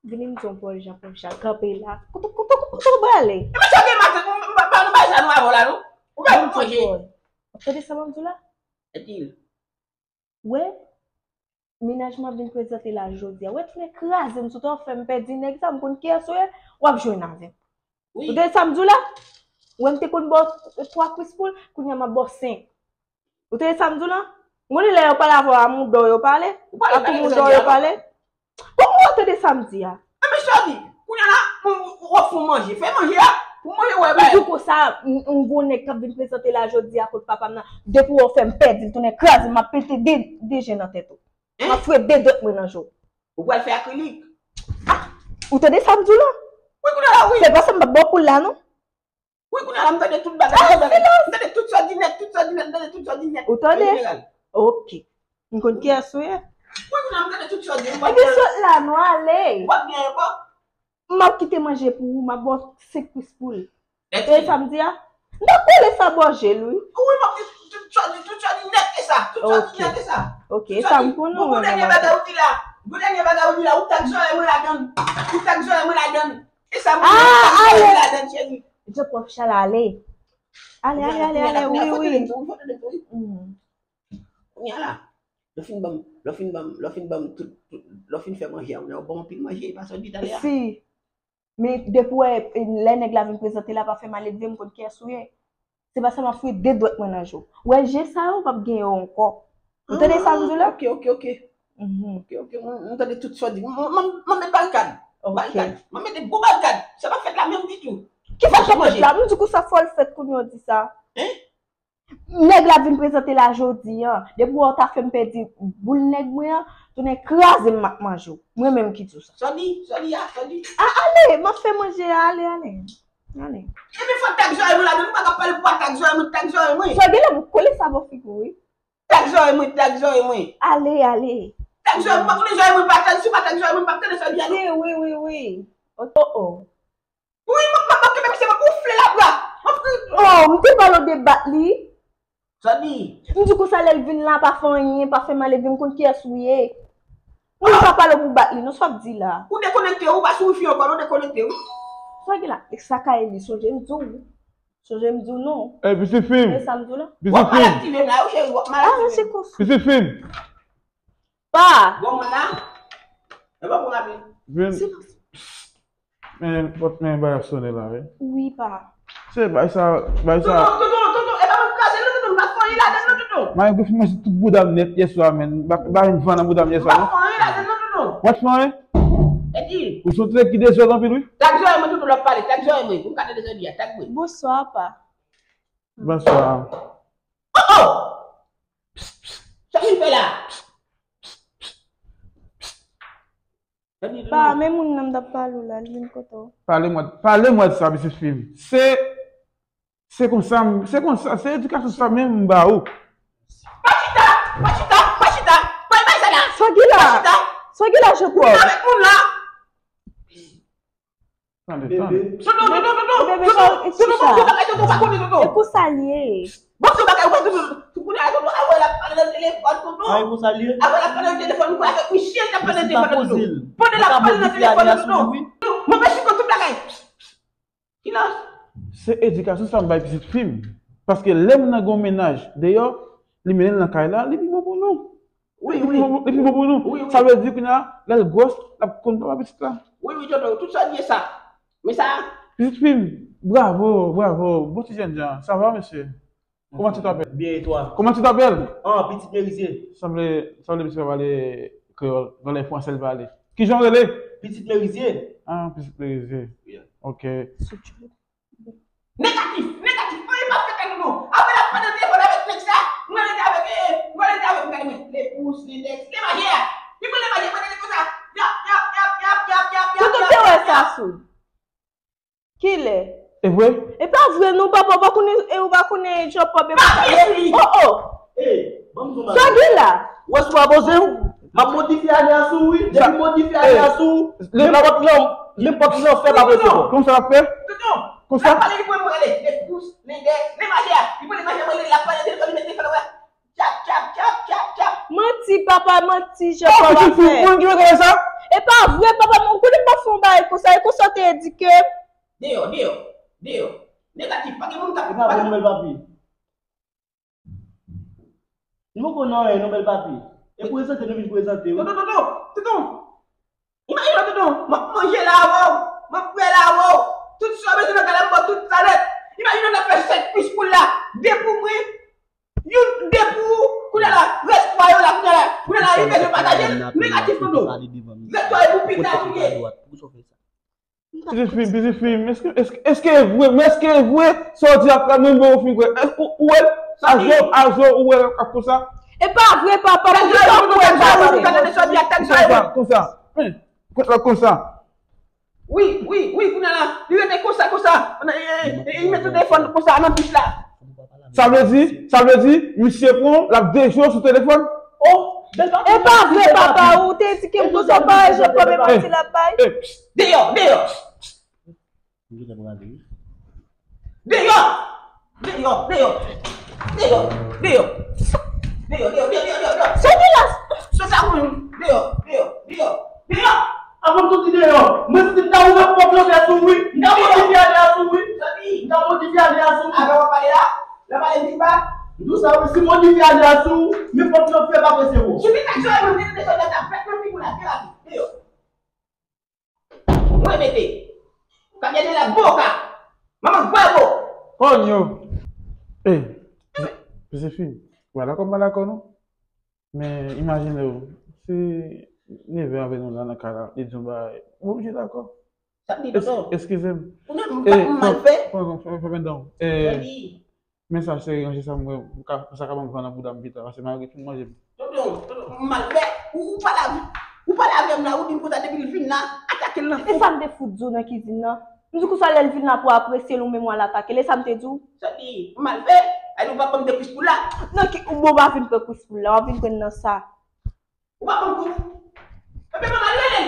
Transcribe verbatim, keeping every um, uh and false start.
Vini m di w Paul Jean, Paul Jean, kanpe la. Kote, kote, kote w prale? E mwen chòke maten, m pa nan bagay sa nou avè w la, non? Ou pa vin manje. W ap tande sa m ap di w la? Epi, wè, mennaj mwen ap vin prezante la jodi a. Wè, tounen kraze m sou tè, w ap fè m pèdi nèg sa, m konn kiyès ou ye, w ap jwenn avè m. Wi. Ou tande sa m di w la? Wè, m te konn ba w twa kwis poul, kounye a m ap ba w senk. Ou tande sa m di w la? M konnen lè yo pale avè w, a moudon yo pale. Ou pale, a tou moudon yo pale. Kòman w tande sa m di a? Enben, Shorty, kounye a la, w ap fè manje. Fè manje a, pou manje, wè, bay. Ou di konsa, m, m gwo nèg k ap vin prezante la jodi a kot papa m nan. Depi w fè m pèdi l, tounen kraze, m ap pete de, de je nan tèt ou. M ap fouye de dwèt mwen nan je w. Ou pral fè akrilik. Ah, ou tande sa m di w la? Wi, kounye a la, wi. Se pa sa m ap ba w poul la, non? Wi, kounye a la, m tande tout bagay. Ah, silans! M tande tout sa w di nèt, tout sa w di nèt, m tande tout sa w di nèt. Ou tande? Jeneral. Ok. M konn kiyès ou ye. Wi, kounye a la, m tande tout sa w di. Ebyen, sot la, nou ale. W ap byen, bon. M ap kite manje pou ou, m ap ba w senk kwis poul. E sa m di a? M t ap kole sa bò je l, wi. Wi, m ap di tout sa w di, tout sa w di nèt, e sa. Tout sa w di nèt, e sa. Ok, e sa m konnen. Bon, bon, dènye bagay ou di la. Bon, dènye bagay ou di la, ou tag zòrèy mwen ladann. Ou tag zòrèy mwen ladann. E sa, mwen, ah, ale. Ladann, cheri. Je pwòp chal, ale. Ale, ale, ale, ale, wi, wi. Kounye a la, lè w fin ban m, lè w fin ban m, lè w fin ban m tout, tout, lè w fin fè manje a, ou ban m anpil manje, e pa sa w di talè a. Si. Men depi w wè, lè nèg la vin prezante la, pa fè maledve, m konn kiyès ou ye. Se pa sa m ap fouye de dwèt mwen nan je w. Wè, je sa yo, w p ap gen yo ankò. Ou tande sa m di w la? Ok, ok, ok. Mhm. Ok, ok, mwen, mwen tande tout sa w di. Mwen, mwen, mwen met barikad. Ok. Barikad. Mwen mete gwo barikad. Sa p ap fèt la menm ditou. Ki sa k ap fèt la? M di konsa fò l fèt kounye a w di sa. Hein? Nèg la vin prezante la jodi a. Depi w ta fè m pèdi boul nèg mwen an, tounen kraze m, m ap manje w. Mwen menm ki di w sa. Sa w di? Sa w di a? Sa w di? A, ale, m ap fè manje a, ale, ale. Ale. Epi fò tag zòrèy mwen ladann, ou pa ka pale pou pa tag zòrèy mwen, tag zòrèy mwen. Sa w gen la pou kole sa bò figi w, wi. Tag zòrèy mwen, tag zòrèy mwen. Ale, ale. Tag zòrèy mwen, pa konnen zòrèy mwen pa tag, si w pa tag zòrèy mwen, m p ap tande sa w di a non. Wi, wi, wi, wi. Oh, oh. Wi, m ap, m ap, m ap kenbe misye, m ap woufle labra. M ap... Oh, m te pale w de bat li. Sa w di? M di konsa lè l vin la, pa fè anyen, pa fè maledve, m konn kiyès ou ye. Mwen pa pale w pou bat li, non, sa w ap di la. Ou dekonekte, ou pa sou wifi ankò, non, dekonekte, wi. Sa w gen la, sa ka ye li, sonje m di w. Sonje m di w non. Ey, pitit fi m. E sa m di w la. Pitit fi m. W ap mal aktive m la, wi, cheri, w ap mal aktive m. Ah, se konsa. Pitit fi m. Pa! Granmoun nan, e pa pou rapi. Vin. Silans. Men, pòt men bagay ap sonnen la, wi. Wi, pa. Se bagay sa, bagay sa. Tonton, tonton, tonton, e pa mwen kraze, non, tonton, m pa fè anyen ladann, non, tonton. Mwen gen fè manje tout bouda m nèt yèswa, men. M pa, m pa menm van nan bouda m yèswa, non. M pa fè anyen ladann, non, tonton. W ap fè anyen? Edi. Ou se yon nèg ki dezòd anpil, wi. Tag zòrèy mwen, tonton, l ap pale, tag zòrèy mwen, pou m ka tande sa l di a, tag mwen. Bonswa, pa. Bonswa. Oh, oh! Psst, psst. Sa w vin fè la? Psst, psst, psst, psst. Pa, men moun nan m t ap pale w la, li vin kote w. Pale mwen, pale mwen de sa, pitit fi m. Se, se konsa, m, se konsa, se edikasyon sa menm m ba ou. Pa chita, pa chita, pa chita, pa bay sa la. Sa w gen la? Pa chita. Sa w gen la, Jean Paul? Moun avèk moun la. Tande, tande. Tonton, tonton, tonton, tonton, tonton, tonton, tonton, tonton, pa konnen, tonton. E konsa l ye. Bon, tonton, bagay, ou pa tonton. Tou kounye a, tonton, a wè l ap pale nan telefòn, tonton. A, e konsa l ye. A wè l ap pale nan telefòn, ou kwè avèk misye l t ap pale nan telefòn, tonton. Pandan l ap pale nan telefòn, tonton. Mwen pa sipòte tout bagay. Silans. Se edikasyon sa m bay pitit fi m. Paske lè m nan gon mennaj deyò, li mennen l nan kay la, li pi bon pou nou. Wi, wi. Li pi bon, li pi bon pou nou. Wi, wi. Sa vle di kounye a, lè l gwòs, l ap konn papa pitit la. Wi, wi, tonton, tout sa l ye sa. Men sa. Pitit fi m, bravo, bravo. Bon ti jènjan. Ça va, monsieur? Comment tu t'appelles? Bien, et toi? Comment tu t'appelles? Ah, Pitit Merizier. Sanble, sanble misye pa pale kreyòl, nan lè fransè l pale. Kijan w rele? Pitit Merizier. Ah, Pitit Merizier. Yeah. Ok. Negatif, negatif, anyen p ap fèt la, tonton. Apre l ap pale telefòn avèk nèg sa, mwen rete avèk, eh, mwen rete avèk, gade mwen, le pous, le dèks, le majè a. Li pran le majè, mwen rete konsa. Yap, yap, yap, yap, yap, yap, yap. Tonton, te wè sa sou. Kilè? E vre? E pa vre non, papa, ou pa konnen, e ou pa konnen Jean Paul e pa vre. Oh, oh. Sa w gen la? Wè si w pa poze w, m ap modifye ane a sou ou, wi. Depi m modifye ane a sou ou, nenpòt lan, nenpòt lanfè pa poze w. Konsa l ap fè? Konsa? L ap pale, li pran mwen ale. Le pous, le dèks, le majè a. Li pran le majè, mwen, l ap pale telefòn, li met telefòn, wè. Tchap, tchap, tchap, tchap, tchap. Manti, papa, manti, Jean Paul ap fè. Moun ki mete sa? E pa vre, papa, mwen konnen m pa fè yon bagay konsa, e konsa w te edike m. Deyò, deyò, deyò. Negatif, pa gen moun k ap. E pa vre non, bèl papi. Nou poko nan anyen non, bèl papi. E prezante nou vin prezante wi. Tonton, tonton, tonton. Imajine w, tonton, m ap manje la avè w, m ap bwè la avè w. Tout sa w bezwen nan kay la, m ba w tout sa nèt. Imajine w, n ap fè sèt kwis poul la. De pou mwen, youn, de pou ou. Kounye a la, rès twa yo la, kounye a la, kounye a la, li bezwen pataje l. Negatif, tonton. Rès twa yo pou pita, kounye a. Pitit fi m, pitit fi m, èske, èske, èske e vre, men èske e vre, sa w di a, mwen, mwen, ou fin kwè, èske ou, ou wè l, a zò, a zò, ou wè l ap konsa? E pa vre, papa, pou ki sa w kwè sa vre? Konsa, konsa, men, konsa, konsa. Wi, wi, wi, kounye a la, li rete konsa, konsa, li met telefòn konsa nan bouch la. Sa vle di, sa vle di, misye pran, l ap de jou sou telefòn. Oh, bèl papi. E pa vre, papa, ou te di ke m konsa, pa jan premye manti l ap bay. Deyò, deyò. Deyò! Deyò, deyò, deyò, deyò, deyò. Deyò, deyò, deyò, deyò, deyò. Sòti la! Sòti la pou mwen. Deyò, deyò, deyò, deyò. Avan m sòti deyò, mwen si m ta ouvè pòt lanmè sou ou wi. M ta mòdifye ale asou ou wi. Sòti. M ta mòdifye ale asou ou. Avè w ap pale la? L ap pale pi ba? M di w sa wi, si m mòdifye ale asou ou, men pòt lan fè pa prese wo. Sou ki tak sa mwen te desann nan ta fèt nan figi w la, byen rapid. Deyò. Mwen mete. Kap gade la boka. Manman gwabo. Konyo. Ey, Josephine, w pa dakò, m pa dakò non. Men imajine w, si neve avè nou la nan kay la, li di yon bagay, ou oblije dakò. Sa m di, tonton? Eskize m. Ou nan m mal fè? Fèmen dan w. Men sa, cheri, ranje sa m wè, sa ka ban m van nan bouda m pita, paske malgre tout manje m. Tonton, tonton, m mal fè. Ou, ou pale avè, ou pale avè m la, ou di m konsa depi l vin la, atake l nan fou. E sa m te fout di w nan kizin nan? M di konsa lè l vin la pou apresye l, ou menm w al atake l, e sa m te di w? Sòti, m mal fè. Ay nou pa ban m de kwis pou la. Nan ki, ou bon pa vin pran kwis pou la, w ap vin pran nan sa. Ou pa konn kou. Epi manman li rele l.